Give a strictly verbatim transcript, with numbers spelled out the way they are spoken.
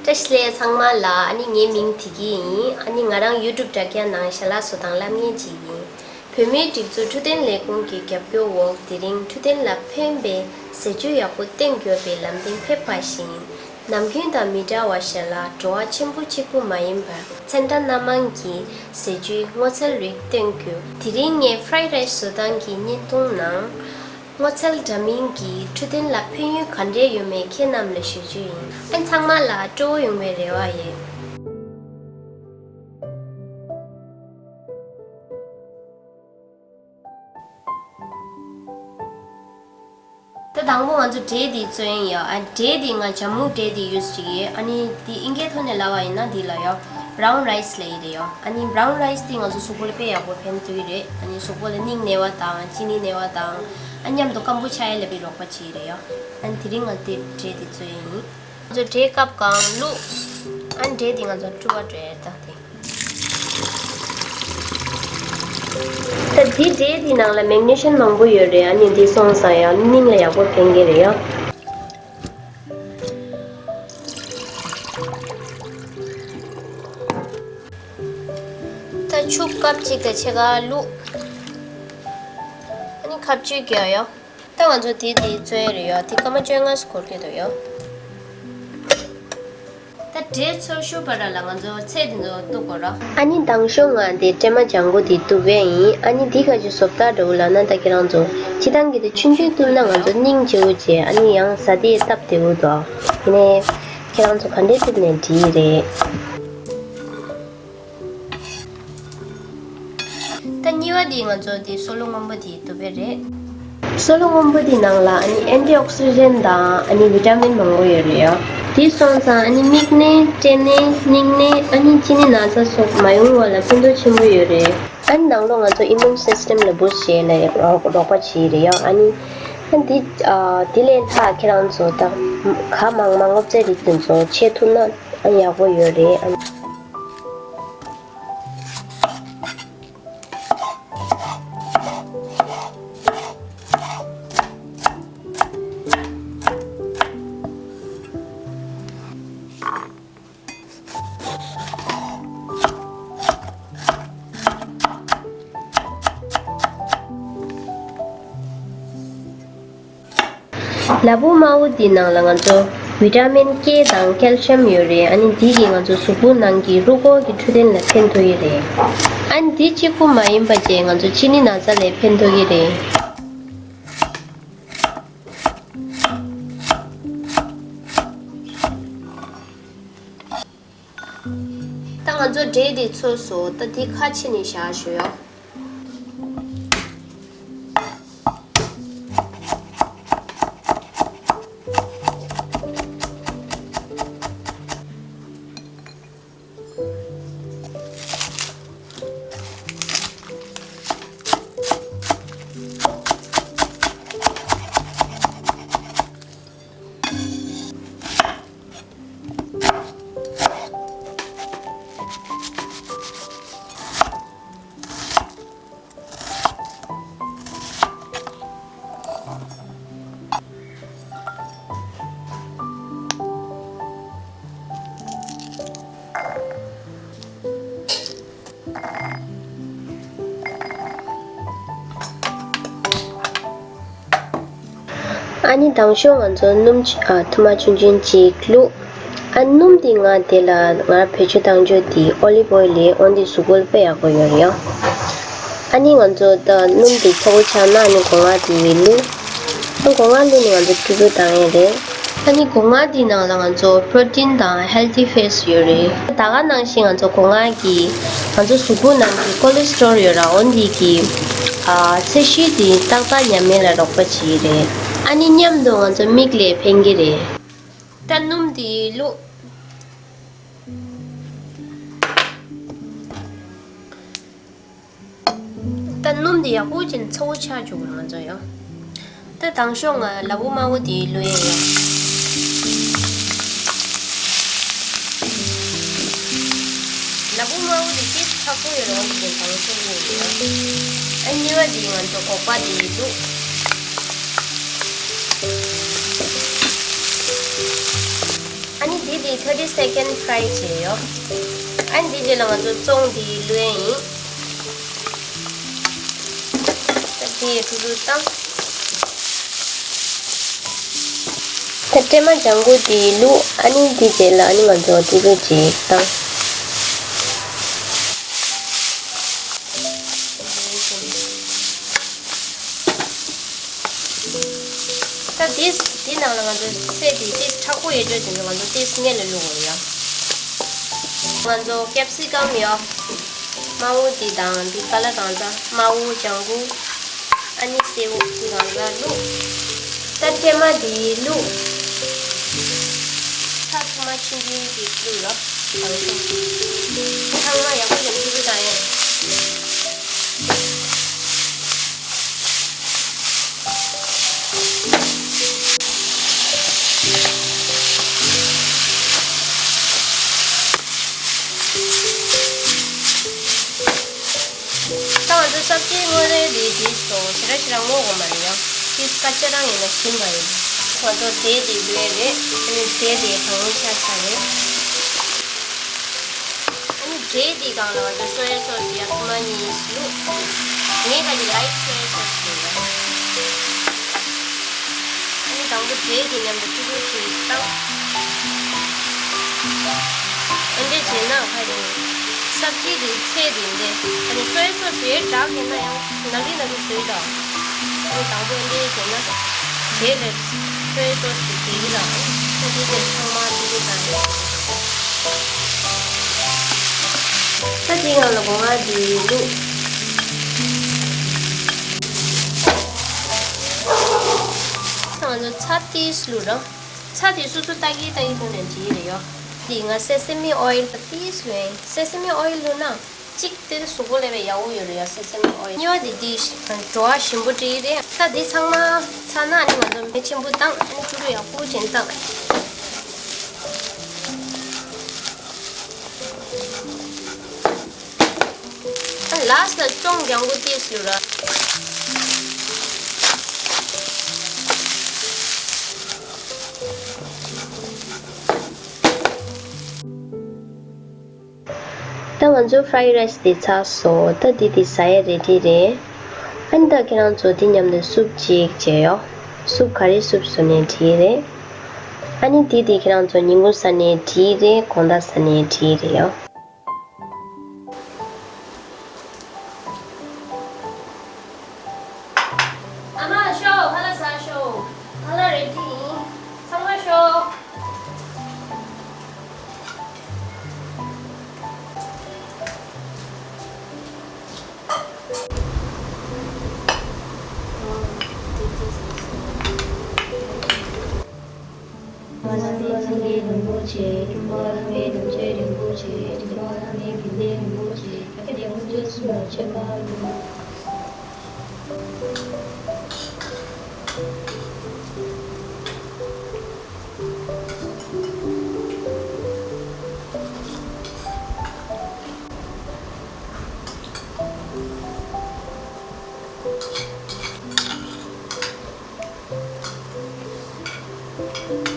བཀྲ་ཤིས་བདེ་ལེགས་ཚང་མ་ལ། ཨ་ནི་ངའི་མིང་བདེ་སྐྱིད་ཡིན། ཨ་ནི་ང་རང་ཡུ་ཊུབ་དྲ་རྒྱ་ནང་ཞལ་ལག་བཟོ་སྟངས་བསླབ་མཁན་ཅིག་ཡིན། བོད་མིའི་སྒྲིག་འཛུགས་འཕྲོད་བསྟེན་ལས་ཁུངས་ཀྱི་རྒྱབ་སྐྱོར་འོག་དེ་རིང་འཕྲོད་བསྟེན་ལ་ཕན་པའི་ཟས་བཅུད་ཡག་པོ་བསྟེན་དགོས་པའི་ལམ་སྟོན་ཕེབས་པ་བཞིན། ནམ་རྒྱུན་དང་མི་འདྲ་བ་ཞལ་ལག་བྲོ་བ་ཆེན་པོ་གཅིག་པུ་མ་ཡིན་པར། ཚན་ཁྲ་སྣ་མང་གི་ཟས་བཅུད་སྔོ་ཚལ་རིགས་བསྟེན་རྒྱུ། དེ་རིང་ངས་ཕ་རའི་རའི་སི་བཟོ་སྟངས་ཀྱི་བརྙན་ཐུང་ནང་། སྔོ་ཚལ་འདྲ་མིན་གྱིས་འཕྲོད་བསྟེན་ལ་ཕན་ཡོན་ག་འདྲས་ཡོད་མེད་ཁྱེད་རྣམས་ལ་ཞུ་རྒྱུ་ཡིན། ཨན་ཚང་མ་ལ་སྤྲོ་བོ་ཡོང་བའི་རེ་བ་ཡོད། ད་དང་པོ་ང་ཚོ་འབྲས་འདི་བཙོས་ཡིན་ཡ། ཨ་འབྲས་འདི་ང་ཇ་སྨུག་འབྲས་འདི་ཡུས་བྱེད་ཀྱི་ཡོད། ཨ་ནི་འདི་ཨིན་སྐད་ཐོག་ནས་ལབ་པ་ཡིན་ན་འདི་ལ་ཡ་བྷ་རའུན་རའི་སི་ལབ་ཡི་རེད་ཡ། ཨ་ནི་བྷ་རའུན་རའི་སི་འདི་ང་ཚོ་གཟུགས་པོ་ལ་དཔེ་ཡག་པོ་ཕན་ཐོགས་ཀྱི་རེད། ཨ་ནི་གཟུགས་པོ་ལ་སྙིང་ནད་པ་དང་གཅིན་སྙི་ནད་པ་དང་། ཨ་མཉམ་དུ་སྐམ་པོ་ཆགས་ཡ་ལ་དཔེ་རོགས་པ་བྱེད་ཀྱི་རེད་ཡ། ཨ་ནི་དེ་རིང་ང་འདི་འབྲས་འདི་བཙོས་ཡིན། ང་ཚོ་འབྲས་སྐབས་གང་བླུགས། ཨ་འབྲས་འདི་ང་ཚོ་བཀྲུ་བ་འགྲོ་ཡ་ད་དེ། ད་འདི་འབྲས་འདི་ནང་ལ་མེག་ནེ་ཤམ་མང་པོ་ཡོད་རེད། ཨ་ནི་འདི་སོང་ཙང་ཡང་སྙིང་ལ་ཡག་པོ་ཕན་གྱི་རེད་ཡ། ད་ཆུ་ཀབ་གཅིག་དང་ཕྱེད་ཀ་བླུགས། ཨ་ནི་ཁ་བཅུས་རྒྱག་ཡ། ད་ང་ཚོ་དེ་དེ་བཙོས་རེད་ཡ། དེ་སྐར་མ་བཅོ་ལྔ་འགོར་གྱི་འདུག་ཡ། ད་འབྲས་ཚོ་ཤུ་བ་ར་ལ་ང་ཚོ་ཚལ་དེ་ཚོ་གཏུབ་དགོས་ར། ཨ་ནི་དང་ཤོག་ང་དེ་སྲན་མ་ལྗང་གུ་དེ་གཏུབ་པ་ཡིན། ཨ་ནི་དེ་ག་ཅིག་བཟོ་ལྟ་འདྲ་བོ་ལབ་ན། ད་ཁྱེད་རང་ཚོ་སྤྱིར་བཏང་གི་དེ་ཆུང་ཆུང་གཏུབ་ན་ང་ཚོ་སྙིང་རྗེ་བོ་བྱས། ཨ་ནི་ཡང་ཟ་དེ་སྟབས་བདེ་བོ་འདུག་དེ་ནས་ཁྱེད་རང་ཚོ་ག་འདྲས་གཏུབ་ནས་འགྲིག་རེད། ད་གཉིས་པ་འདི་ང་ཚོ་འདི་སོལ་རླུང་སྔོན་པོ་འདི་གཏུབ་པ་རེད། སོལ་རླུང་སྔོན་པོ་འདི་ནང་ལ་ཨ་ནི་ཨན་ཊི་ཨོག་སི་ཌེན་ཊི་དང་ཨ་ནི་ཝི་ཊ་མིན་མང་པོ་ཡོད་རེད་ཡ། དེ་སོང་ཙང་ཨ་ནི་མིག་ནད། སྐྲན་ནད། སྙིང་ནད། ཨ་ནི་གཅིན་སྙི་ན་ཚ་སོགས་མ་ཡོང་བ་ལ་ཕན་ཐོགས་ཆེན་པོ་ཡོད་རེད། ཨ་ནི་ནང་ལོགས་ང་ཚོ་ཨི་མུན་སིས་ཊེམ་ལ་བུསྚ་བྱེད་ལ་རོགས་རོགས་པ་བྱེད་རེད་ཡ། ཨ་ནི་ཨ་འདི་ཨ་དེ་ལས་ལྷག་ཁྱེད་རང་ཚོ་ད་ག་མང་མང་སྔོ་ཚལ་རིགས་དེ་ཚོ་ཕྱེ་ཐུབ་ན་ཨ་ཡག་པོ་ཡོད་རེད། ཨ་ནི། ལ་ཕུག་དམར་པོ་འདི་ནང་ལ་ང་ཚོ་ཝི་ཊ་མིན་ཀེ་དང་ཀལ་ཤམ་ཡོད་རེད། ཨ་ནི་འདི་གིས་ང་ཚོ་གཟུགས་པོ་ནང་གི་རུས་ཁོག་གི་འཕྲོད་བསྟེན་ལ་ཕན་ཐོགས་ཀྱི་རེད། ཨ་ནི་འདི་གཅིག་པུ་མ་ཡིན་པ་བྱས་ང་ཚོ་གཅིན་སྙི་ན་ཚ་ལ་ཕན་ཐོགས་ཀྱི་རེད། ད་ང་ཚོ་འབྲས་དེ་ཚོས་སོང་། ད་དེ་ཁ་ཕྱེ་ནས་བཞག་ཞུ་ཡ། ཨ་ནི་དང་ཤོག་ང་ཚོ་སྣུམ་ཆུ་ཨ་ཐུར་མ་ཆུང་ཆུང་ཅིག་བླུགས། ཨ་སྣུམ་འདི་ང་དེ་ལ་ང་བེད་སྤྱོད་བཏང་ཆོག་འདི་ཨོ་ལིབ་ཨོའི་ལ་འོ་འདི་གཟུགས་པོ་ལ་དཔེ་ཡག་པོ་ཡོད་རེད་ཡ། ཨ་ནི་ང་ཚོ་ད་སྣུམ་འདི་ཚ་པོ་ཆགས་ན་ཨ་ནི་སྒོ་ང་འདི་བླུགས། ཨ་སྒོ་ང་བླུགས་ནས་ང་ཚོ་བཀྲུ་བཀྲུ་བཏང་ཡས་རེད། ཨ་ནི་སྒོ་ང་འདི་ནང་ལ་ང་ཚོ་པྲོ་ཊིན་དང་ཧེལ་ཐི་ཕེ་ཊི་ཡོད་རེད། ད་ག་ནང་བཞིན་ང་ཚོ་སྒོ་ང་གི་ང་ཚོ་གཟུགས་པོ་ནང་གི་ཀོ་ལེ་སི་ཊོ་རོལ་ཡོད་ར་འོ་འདི་གི་ཨ་ཚད་གཞི་དེ་ཏག་ཏག་ཉམས་ཡས་ལ་རོགས་པ་བྱེད་ཀྱི་རེད། ཨ་ནི་མཉམ་དུ་ང་ཚོ་མིག་ལ་ཕན་གྱི་རེད། ད་སྣུམ་དེ་བླུགས། ད་སྣུམ་དེ་ཡག་པོ་བྱས་ནས་ཚ་པོ་ཆགས་བཅུག་དགོས་ང་ཚོ་ཡང་། ད་དང་ཤོག་ང་ལ་ཕུག་དམར་པོ་དེ་བླུགས་ཡས་ཡོད། ལ་ཕུག་དམར་པོ་དེ་ཏོག་ཙམ་ཚ་པོ་ཡོད་རེད། འོ་དེ་དང་ཤོག་བླུགས་ཡོད། ཨ་གཉིས་པ་དེ་ང་ཚོ་སྒོག་པ་དེ་བླུགས། ཨ་ནི་དེ་དེ་ thirty second fry བྱས་ཡོད། ཨ་ནི་འདི་རྗེས་ལ་ང་ཚོ་བཙོང་འདི་བླུགས་ཡིན། ད་དེ་ཡི་ཀྲུག་ཀྲུག་བཏང་། ད་ཀྲེ་མ་ལྗང་གུ་འདི་བླུགས། ཨ་ནི་འདི་རྗེས་ལ་ཨ་ནི་ང་ཚོ་ཀྲུག་ཀྲུག་ཅིག་བཏང་། ད་དེས་དེ་ནང་ལ་ང་ཚོ་ཚལ་དེ་དེས་མཁྲེགས་པོ་ཡོད་འགྲོ་དེ་ཚོ་ང་ཚོ་དེས་སྔོན་ལ་བླུགས་དགོས་ཡོད། ང་ཚོ་ཀེབ་སི་ཀམ་ཡོད། དམར་པོ་དེ་དང་དེ་ཀ་ལ་གང་ཚ་དམར་པོ་ལྗང་གུ། ཨ་ནི་སེར་པོ་དེ་གང་ཚ་བླུགས། ད་ཀྲེ་མ་དེ་བླུགས། ཚྭ་ཚང་མ་ཆུང་ཆུང་ཅིག་བླུགས་རོགས། ཚང་མ་ཡག་པོ་ཡོང་ཆུ་ཚོད་དང་ཡང་། ད་ང་ཚོ་སབ་ཇི་སྔོ་རེ་རེ་བྲིས་སོང་། ཞེ་དྲག་ཞེ་དྲག་སྔོ་དགོས་མ་རེད་ཡ། ཏིས་སྐད་ཆ་རང་ཡིན་ན་ཞིམ་པ་ཡིན། ང་ཚོ་འབྲས་དེ་ལོས་རེད། ཨ་ནི་འབྲས་དེ་གང་རུང་ཆ་ཚ་རེད། ཨ་ནི་འབྲས་དེ་སྒང་ལ་ང་ཚོ་སོ་ཡ་སོ་སི་ཡ་ཁུག་མ་གཉིས་བླུགས། ངས་ག་གི་ལའིག་སོ་ཡ་སོ་སི་རེད་ཡ། ཨ་ནི་དང་པོ་འབྲས་དེ་མཉམ་དུ་ཀྲུག་ཀྲུག་ཅིག་བཏང་། ཨ་འདྲས་བྱས་ན་ཁ་རེ་སབ་ཇི་དེ་ཚལ་དེ་འདྲས། ཨ་ནི་སོ་ཡ་སོ་སི་ཡོད་དྲག་ཡིན་ན་ཡང་ནག་རིལ་ནག་རིལ་བཟོས་དང་། ཨ་ནི་དང་པོ་ཨ་འདྲས་བྱས་ན་བྱས་རེད། སོ་ཡ་སོ་སི་དེ་གི་ལ་ཨ་ནི་ཚལ་དེ་དེ་ཚང་མ་དེ་གི་ལ་རེད། ད་དེ་ནང་ལ་སྒོ་ང་དེ་བླུགས། ང་ཚོ་ཚྭ་ཏིས་བླུགས་རོགས། ཚྭ་དེ་སོ་སོ་ལྟ་གི་ལྟ་གི་ཐོག་ནས་བྲིས་རེད་ཡོ། དེ་ང་སེ་སེ་མི་ཨོ་ཡིལ་ཏིས་བླུགས་ཡིན། སེ་སེ་མི་ཨོ་ཡིལ་བླུགས་ན་གཅིག་དེ་གཟུགས་པོ་ལ་བས་ཡག་པོ་ཡོད་རེད་ཡ། སེ་སེ་མི་ཨོ་ཡིལ། གཉིས་པ་དེ་དེ་བྲོ་བ་ཞིམ་པོ་སྤྲད་ཀྱི་རེད། ད་དེ་ཚང་མ་ཚར་ན་ཨ་ནི་ང་ཚོ་མེ་ཆེན་པོ་བཏང་། ཨ་ནི་ཆུ་རུ་ཡག་པོ་ཅན་བཏང་། ལཱསི་ལ་ཅུང་ལྗང་གུ་ཏིས་བླུགས་ར། ད་ང་ཚོ་ཕ་རའི་རའི་སི་དེ་ཚར་སོང་། ད་འདི་དེ་ཟ་ཡ་རེ་ཌི་རེད། ཨ་ནི་ད་ཁྱེད་རང་ཚོ་དེ་མཉམ་དུ་སུབ་ཅིག་བྱས་ཡོ། སུབ་ག་རེ་སུབ་བཟོ་ནས་བྲིས་རེད། ཨ་ནི་དེ་དེ་ཁྱེད་རང་ཚོ་ཉིན་གུང་ཟ་ནས་བྲིས་རེད། དགོང་དག་ཟ་ནས་བྲིས་རེད་ཡོ། ཨ་མ་ཤོག་ཁ་ལག་ཟ་ཤོག་ཁ་ལག་རེ་ཌི་ཡིན། ཚང་མ་ཤོག་བླ་མ་སངས་རྒྱས་རིན་པོ་ཆེ། སྤྲུལ་པ་བླ་མའི་དམ་ཆོས་རིན་པོ་ཆེ། སྤྲུལ་པ་བླ་མའི་བི་དེ་རིན་པོ་ཆེ། ཨ་ཁ་དེ་དངོས་ཆོས་གསུམ་ལ་མཆོད་པ་ཕུལ།